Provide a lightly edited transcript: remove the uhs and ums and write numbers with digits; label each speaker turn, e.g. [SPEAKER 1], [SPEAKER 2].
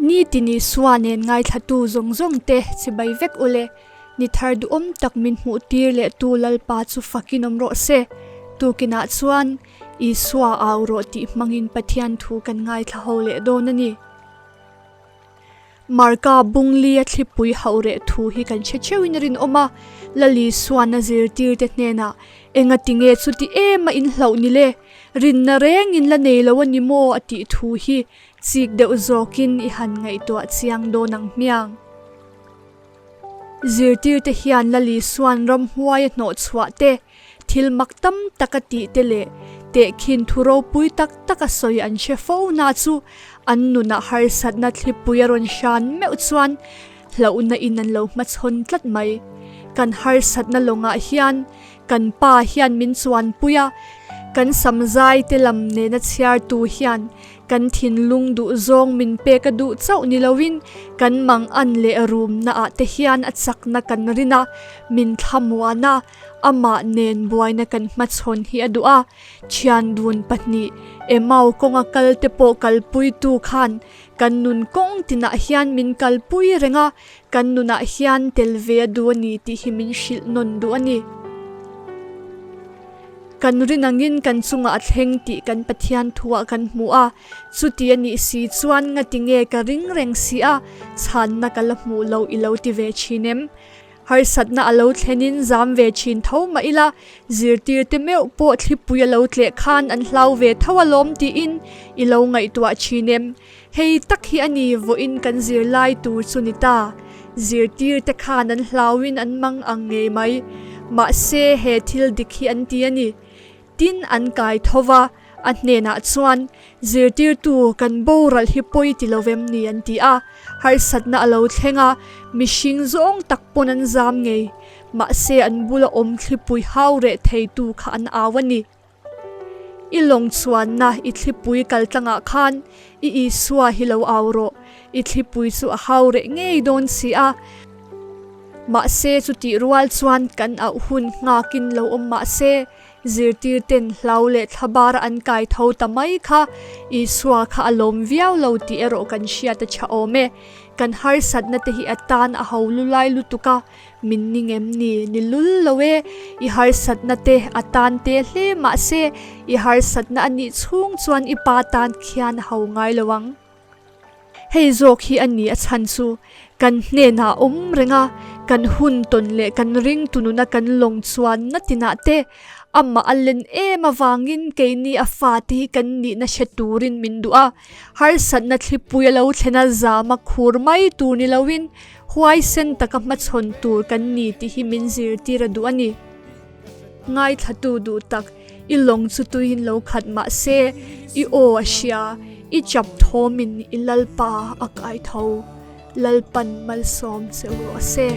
[SPEAKER 1] Nitin Isua nen ngaithlatu zawng zawng te chibai vek ule. Ni thar duhawm tak min hmuh tir leh tu Lalpa chu fakin awm rawh se. Tukinah chuan Isua au rawh tih hmangin Pathian thu kan ngaithla ho leh dawn a ni. Marka Bungli-a thlipui hauh reh thu hi kan hre theuhin a rinawm a, Lali suan a zirtirte hnenah, Enga tinge chuti em a inhlauh ni le? Rinna rengin la nei lo a ni maw? a tih thu hi chik deuh zawkin i han ngaihtuah chiang dawn ang hmiang. Zirtirte hian Lali suan ramhuai a hnawh chhuah te, Thil mak tam tak a tih te leh tehkhin thu ropui tak tak a sawi an hre fo na chu an nunah harsatna thlipui a rawn hran meuh chuan hlauhna in an lo hmachhawn tlat mai. Kan harsatna lawngah hian kan pa hian min chuanpui a, kan samzai te lam nena chhiartu hian Kan thinlung duh zawng min pek a duh chauh ni loin kan mangan leh rumna ah te hian a chakna kan rin a, min thlamuan a, amah nen buaina kan hmachhawn hi a duh a. Thiandun pahnih Emau kawnga kal te pawh kalpuitu khan kan nun kawng tinah hian min kalpui reng a, kan nunah hian tel ve a duh a ni tih hi min hrilh nawn duh a ni. Kan rin angin kan chungah a thleng tih kan Pathian thuah kan hmu a, chuti a nih si chuan ngati nge ka ring reng si a, chhanna ka la hmuh loh i lo ti ve thin em? Harsatna a lo thlenin zam ve thin tho mah ila, zirtirte meuh pawh thlipui a lo tleh khan an hlau ve tho alawm tiin i lo ngaihtuah thin em? Hei tak hi a ni vawiin kan zirlai tur chu ni ta. Zirtirte khan an hlauin an mang ang ngei mai. Mahse he thil dik hi an ti a ni. Tin an kai tho va, a hnenah chuan, Zirtirtu kan boral hi pawi ti lo vem ni an ti a. Harsatna a lo thleng a, mihring zawng tak pawn an zam ngei. Mahse an bula awm thlipui hau reh theitu kha an au a ni. I lawng chuanna i thlipui kal tlangah khan i Isua hi lo au rawh, i thlipui chu a hau reh ngei dawn si a. Mahse chutih rual chuan kan auh hun nghakin lo awm mahse, zirtirten hlau leh thlabar an kai tho ta mai kha Isua kha a lawm viau lo tih erawh kan hriat a tha awm e. Kan harsatna te hi a tan a ho lulai lutuk a, Min ning em ni? Ni lul lo e, i harsatna te a tan te hle mahse i harsatna a nih chhung chuan i pa tan khian a ho ngai lo ang. Hei zawk hi a ni a chhan chu kan hnenah awm reng a, kan hun tawn leh kan ringtu nuna kan lawng chuan na tinah te amah a len em avangin keini a fate hi kan nihna hre turin min duh a, harsatna thlipui a lo thlen a zam a khur mai tur ni loin Huaisen taka hmachhawn tur kan ni tih hi min zirtir a duh a ni. Ngaithlatu duh tak, i lawng chu tuiin lo khat mah se, i aw a hria, i chap thawmin i Lalpa a kai tho. Lalpan malsawm che u rawh se.